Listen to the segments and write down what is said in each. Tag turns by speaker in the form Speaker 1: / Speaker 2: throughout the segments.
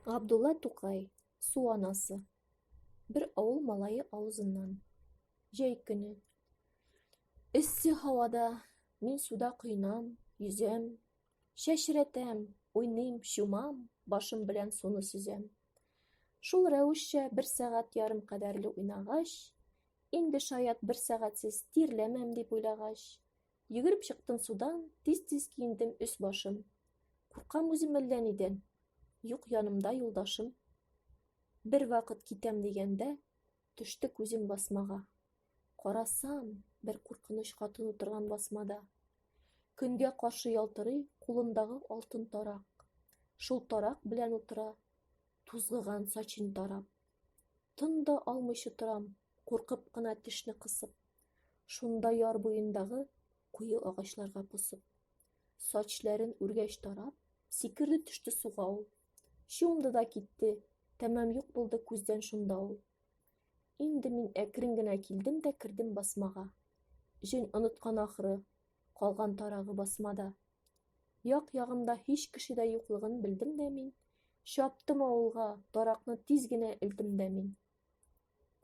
Speaker 1: Габдулла Тукай, Су анасы. Бер авыл малае авызыннан. Җәй көне. Эссе һавада мин суда коенам, йөзәм, чәчрәтәм, уйныйм, чумам, башым белән суны сөзәм. Шул рәвешчә бер сәгать ярым кадәрле уйнагач, инде шаять бер сәгатьсез тирләмәм дип уйлагач, Йөгереп чыктым судан, тиз-тиз киендем өс-башым. Куркам үзем әллә нидән. Юк янымда юлдашым. Бервакыт китәм дигәндә, төште күзем басмага. Карасам, бер куркыныч хатын утырган басмада. Көнгә каршы ялтырый кулындагы алтын тарак. Шул тарак белән утыра, тузгыган сачын тарап. Тын да алмыйча торам, куркып кына тешне кысып. Шунда яр буендагы куе агачларга посып. Сачләрен үргәч тарап, сикерде төште суга ул. Чумды да китте, тәмам юк булды күздән шунда ул. Инде мин әкрен генә килдем дә кердем басмага. Җен оныткан ахры, калган тарагы басмада. Як-ягымда һич кеше дә юклыгын белдем дә мин, чаптым авылга, таракны тиз генә элдем дә мин.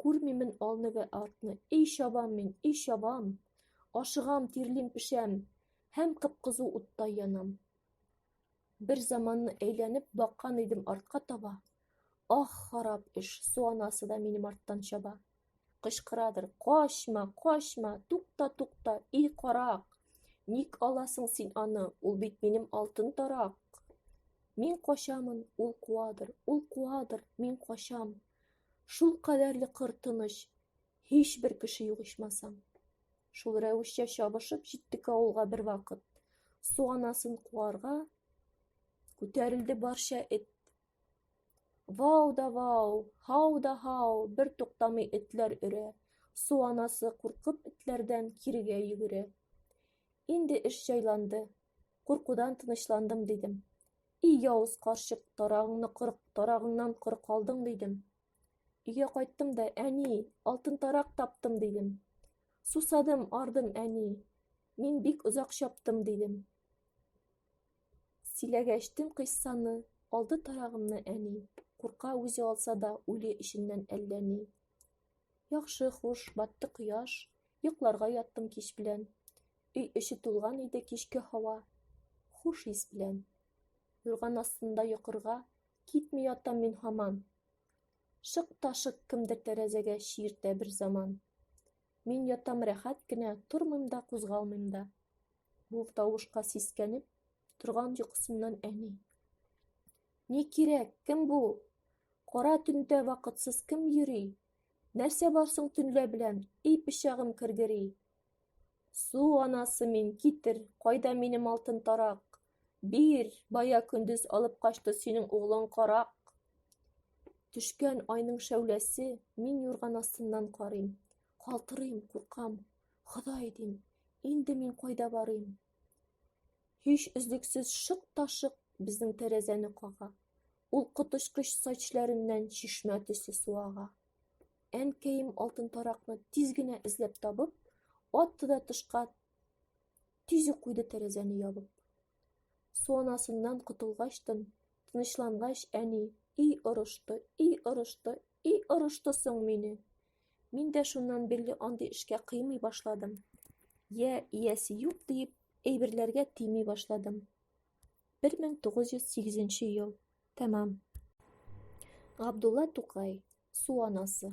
Speaker 1: Күрмимен алны вә артны, и чабам мин, и чабам! Ашыгам, тирлим, пешәм һәм кып-кызу уттай янам. Бер заманны әйләнеп баккан идем артка таба. Ах, харап эш, су анасы да минем арттан чаба. Кычкырадыр, качма, качма, тукта, тукта, и карак! Ник аласың син аны, ул бит минем алтын тарак! Мин качамын, ул куадыр, ул куадыр, мин качам. Шул кадәрле кыр тыныч, һичбер кеше юк ичмасам. Шул рәвешчә чабышып җиттек авылга бервакыт. Су анасын куарга күтәрелде барча эт. Вау да вау, һау да һау, бер туктамый этләр өрә. Су анасы куркып этләрдән кирегә йөгерә. Инде эш җайланды. Куркудан тынычландым, дидем. И явыз карчык, тарагыңны корык, тарагыңнан коры калдың, дидем. Өйгә кайттым да, әни, алтын тарак таптым, дидем. Сусадым, ардым, әни. Мин бик озак чаптым, дидем. Сөйләгәчтен кыйссаны, алды тарагымны әни. Курка үзе алса да, уйлый эченнән әллә ни. Яхшы, хуш, батты кояш, йокларга яттым кич белән. Өй эче тулган иде кичке һава, хуш ис белән. Юрган астында йокырга китми ятам мин һаман. Шык та шык кемдер тәрәзәгә чиертә бер заман. Мин ятам рәхәт кенә, тормыйм да, кузгалмыйм да. Бу тавышка сискәнеп, торган йокысыннан әни. Ни кирәк, кем бу? Кара төндә вакытсыз кем йөри? Нәрсә бар соң төнлә белән, эй пычагым кергери? Су анасы мин, китер, кайда минем алтын тарак? Бир, бая көндез алып качты синең углың карак. Төшкән айның шәүләсе, мин юрган астыннан карыйм. Калтырыйм, куркам. Ходай дим, инде мин кайда барыйм? Һич өзлексез шык та шык безнең тәрәзәне кага. Ул коточкыч сачләреннән чишмә төсле су ага. Әнкәем алтын таракны тиз генә эзләп табып, атты да тышка тиз үк куйды тәрәзәне ябып. Су анасыннан котылгачтын, тынычлангач, әни и орышты, и орышты, и орышты соң мине. Мин дә шуннан бирле андый эшкә кыймый башладым. Йә, иясе юк диеп, әйберләргә тими башладым. 1908 ел. Тәмам. Габдулла Тукай. Су анасы.